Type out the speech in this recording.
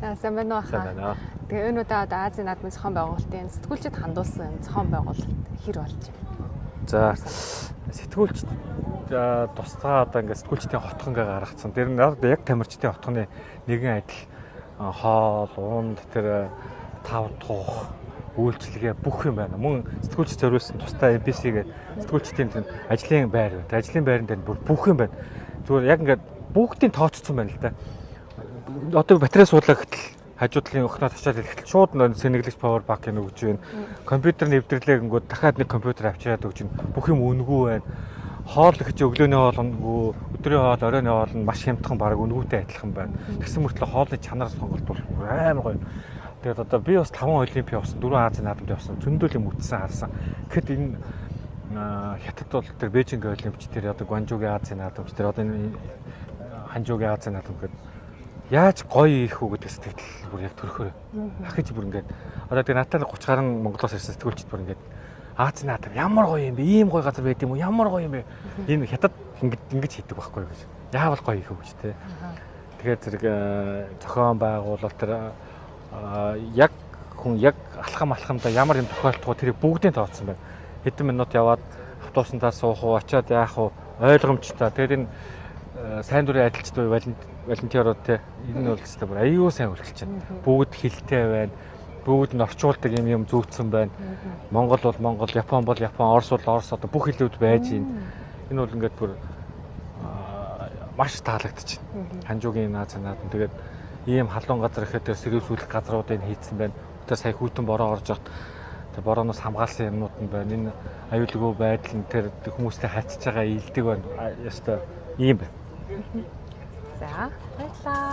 За, сайн байна уу Сайн хаа. байна. Тэгээ энэ удаа одоо Азийн наадмын зохион байгуулалтын сэтгүүлчид хандуулсан энэ зохион байгуулалт хэр болж байна? За, сэтгүүлч тусдаа одоо ингээд сэтгүүлчдийн хотхон гээ гаргацсан. Тэр нь яг тамирчдын хотхоны нэгэн адил хоол, унд, тэр тав тух, үйлчилгээ бүх юм байна. Мөн сэтгүүлч зориулсан тусдаа NPC гээ сэтгүүлчдийн тэр ажлын байр байна. Тэр ажлын байран дээр бүр бүх юм байна. Зүгээр яг ингээд бүгдийн тооцсон байна л да. Одоо батарей суулаа гэтэл хажуу талын өхнөө тачаад ирэхтэл шууд нөө сэнэглэгч power bank-ыг өгч байна. Компьютер нэвтрлээ гингүүд дахиад нэг компьютер авчираад өгч байна. Бүх юм үнэгүй байна. Хоол гэж өглөөний хоол үнэгүй, өдрийн хоол, оройн хоол нь маш хямдхан, бараг үнэгүйтэй адилхан байна. Тэгсэн мөртлөө хоолны чанар сонголт бол амар гоё. Тэгээд одоо би бас 5 олимп явсан, 4 Азийн наадамд явсан. Зөндөл юм үтсэн, харсан. Тэгэхэд энэ хятад бол тэр Бээжинг олимпч, тэр одоо Гуанчжуугийн Азийн наадамч, тэр одоо энэ Ханчжуугийн Азийн наадам гэдэг яаж гоё их үү гэдэг сэтгэл бүр яг төрөхөр. Ахиж бүр ингээд одоо тэгээ надад 30 гаруй Монголоос ирсэн сэтгүүлчид бүр ингээд Азийн наадам ямар гоё юм бэ? Ийм гоё газар байд юм уу? Ямар гоё юм бэ? Энэ хятад ингэж ингэж хийдэг байхгүй юу гэж. Яавал гоё их үү гэж те. Тэгэхээр зэрэг зохион байгуулалт тэр яг хүн яг алхам алхамдаа ямар юм тохиолдох вэ, тэрийг бүгдийг тооцсон байна. Хэдэн минут яваад автобусандаа суух уу, очиад яах уу, ойлгомжтой. Тэгээд энэ сайн дурын ажилчид буюу волонтерууд те, энэ нь бол өстой бүр аюу сайн үйлчилж байна. Бүгд хилтэй байна. Бүгд нь орчуулдаг юм юм зүүцсэн байна. Монгол бол Монгол, Япон бол Япон, Орос бол Орос, одоо бүх хэлүүд байж байна. Энэ бол ингээд бүр маш таалагдчихэв. Ханчжуугийн наад санаад нь тэгээд ийм халуун газар ихэд тэр сэрүүсүүлэх газруудыг хийцэн байна. Тэр сая хүйтэн бороо орж явахад тэр борооноос хамгаалсан юмнууд нь байна. Энэ аюулгүй байдал нь тэр хүмүүстэй харьцаж байгаа илдэг байна. Ёстой ийм байна. За, баярлалаа.